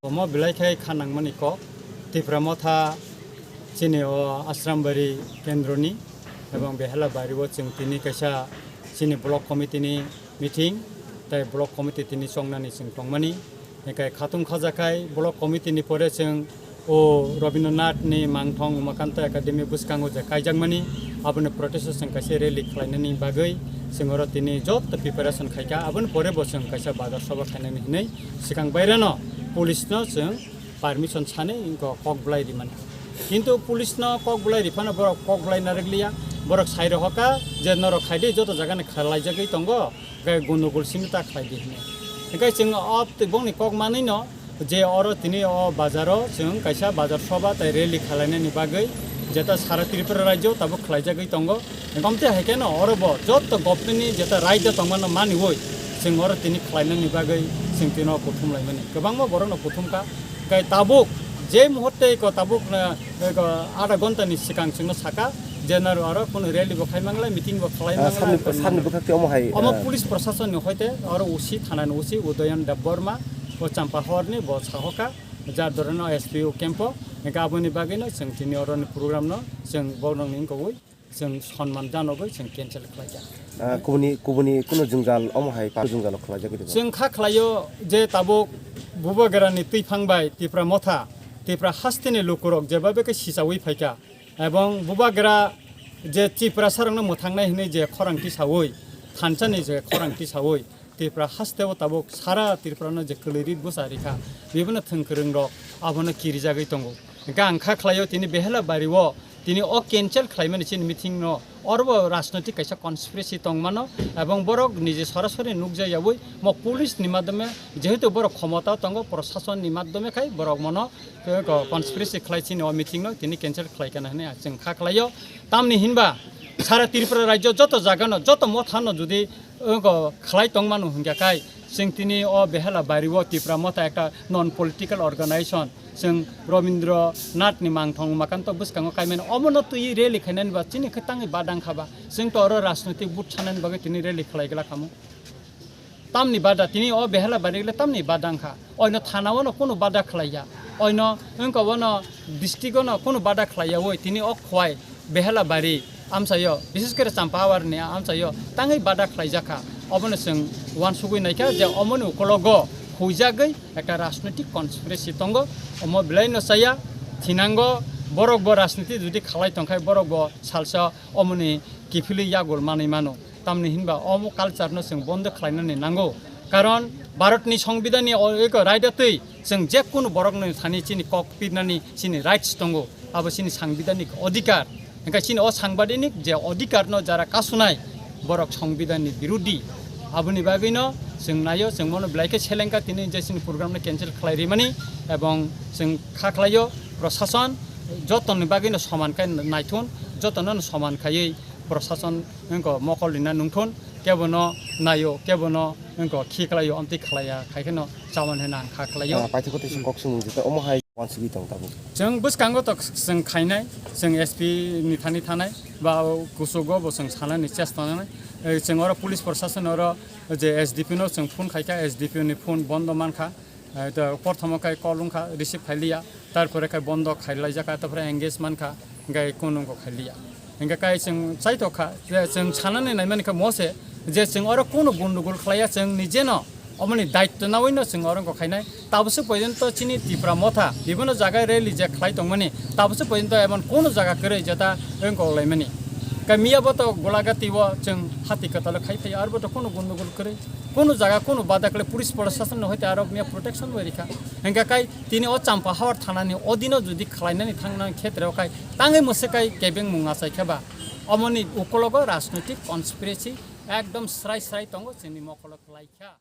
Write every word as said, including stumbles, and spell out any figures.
Omo belai khe kha nangmani kok, Tipra Motha chini o Ashrambari kendroni ebong Behela Bari o chwng tini kaisa chini block committee ni meeting, tai block committee tini chongnani chwng tongmani. Hingkhe khatung khajakhai block committee ni pore chwng o Rabindranath ni Mangthong Umakanta Academy bwskango je kaijakmani, aboni protest o chwng kaisa rally khlainani bagwi chwng oro tini joto preparation khaikha. Aboni pore bo chwng kaisa bazar soba khainani hinwi swkang baireno police no chwng permission sani wngkha kok bwlai rimani. Kintu police no kok bwlai riphano borok kok bwlai narwkliya, borok sai rohorkha je norok khaidi joto jagani khlaijagwi tongo. Hingkhe gundugul simi ta khlai di hinwi. Hingkhe chwng o twi bongni kok manwi no je oro tini o bazaro chwng kaisa bazar soba tai rally khalainani bagwi jeta sara Tripura rajyo tabuk khlaijagwi tongo. Hingkhe omte hai kheno oro bo joto government ni jeta raida tongmano maniwi chwng oro tini khlainani bagwi chwng tino kuthum laimani. Kwbangma borokno kuthum kha. Hingkhe tabuk je muhurte ko tabuk na Eko adha ghonta ni swkang chwngno saka je naro aro kunu rally bo khai manglai, meeting bo khlai Ah, manglai, samni, kunu samni manglai. Bwkhak twi omo hai, Omo ah, police proshasonni hoite oro O C, thanani O C Udayan Debbarma, o Champahorni bo sahoka, jar dorano S P O camp o, hingkhe aboni bagwino chwng tini oroni program no chwng borokni wngkogwi chwng sonman janogwi chwng cancel khlaijak. Ah, kubuni, kubuni kunu jwngjal omo hai pa jwngjalo khlaijak gidi ba? Chwng kha khlaio je tabuk Bubagrani twiphang bai Tipra Motha, Tipra hasteni lukurok jebabe khe sichawi phaikha, Ebong bubagra je Tiprasarokno mwthangnai hwnwi je khorang tisawi, thansani je khorang tisawi, Tripura hasteo tabuk sara Tripurano je kwlwi rit bwsa rikha, bibino thwngkwrwngrok abono kirijagwi tongo. Hingkhe ang kha khlaio tini Behela Bario tini o cancel khlaimani chini meeting no, orobo rajnoitik kaisa conspiracy tongmano, ebong borok nije sorasori nukjakyawi mo police ni madhyome, jehetu borok khomotao tongo, proshason ni madhyome khai borok mono Tei eko conspiracy khlai chini o meeting no tini cancel khlai kana hwnwi chwng kha khlaio. Tamni hinba sara Tripura rajyo joto jaga no, joto motha no jodi eko khlai tongmano hwnkha khai chwng tini o Behela Bari o Tipra Motha ekta non political organization, chwng Rabindra Nath ni mangthong Umakanta bwskango kaimani omo no twi rally khainani ba chini khe tangwi badang kha ba, chwng to oro rajnoitik vote sanani bagwi tini rally khlai glak khamu. Tamni bada tini o Behela Bari le tamni bada wngkha. Oino thana o no kunu bada khlaiya. Oino wngkha o no district o no kunu bada khlaiya oi tini o khwai Behela Bari amchaio, bises kore Champawar ni amchaio tangwi bada khlaijakha. Obono chwng uansugwi naikha je omoni ukologo huijagwi ekta rajnoitik conspiracy tongo. Omo belai no chaya thinango borok bo rajniti jodi khlai tongkhai borok bo salsa omoni kiphilwi yagul manwi mano. Tamni hinba omo culture no chwng bondo khlainani nango. Karon Bharat ni Songbidan ni o-, eko raida twi chwng je kunu borok ni thani chini kok pirnani chini rights tongo. Abo chini sangbidanik odhikar. Hingkhe chini o sangbidanik je odhikar no jara kasunai borok Songbidan ni birudhi. Aboni bagwi no chwng naio, chwng mono belai khe selengkha tini je chini program no cancel khlai rimani ebong chwng kha khlaio proshason jotoni bagwi no soman khai naithun, jotono no soman khaiwi proshason wngkha mokol rina nungthun, kebono naio, kebono wngkha khiklaio, amtwi khlaiya, khai kheno chawan hwnwi ang kha khlaio. Ah, paithago tei kok sumung jeta omo hai wansugwi tong tabuk. Chwng bwskango to chwng khainai, chwng S P ni thani thanai, ba o kuchugo bo chwng sanani chesta nanai. Eh, chwng oro police proshashan oro je S D P no chwng phone khaikha, S D P ni phone bondo mankha. Eh, to, porthomo khai call wngkha, receive khailiya, tarpore khai bondo khailaijak kha, tarpore engage mankha, hingkhe kunungkho khailiya. Hingkhe khai chwng chaithok kha, je chwng sanani naimani kha mose, je chwng oro kunu gundugul khlaiya, chwng nijeno omoni daityo nawi no chwng oro wngkha khainai. Tabukse porjonto chini Tipra Motha bibhinno jaga rally je khlai tongmani, tabukse porjonto emon kunu jaga kwrwi jeta wngkha laimani. Khe miyabo to Golagati o chwng hati kwtalo khai phaiya, arbo to kunu gundugul kwrwi. Kunu jaga kunu bada kle police proshashan no hoite aro miya protection bai rikha. Hingkha kai tini o Champahawar thana ni odino jodi khlainani thangnani khetre o kai tangwi mwswk kai kebeng mung achai khe ba omoni ukologo rajnoitik conspiracy ekdom srai srai tongo chini mokolo kwlai kha.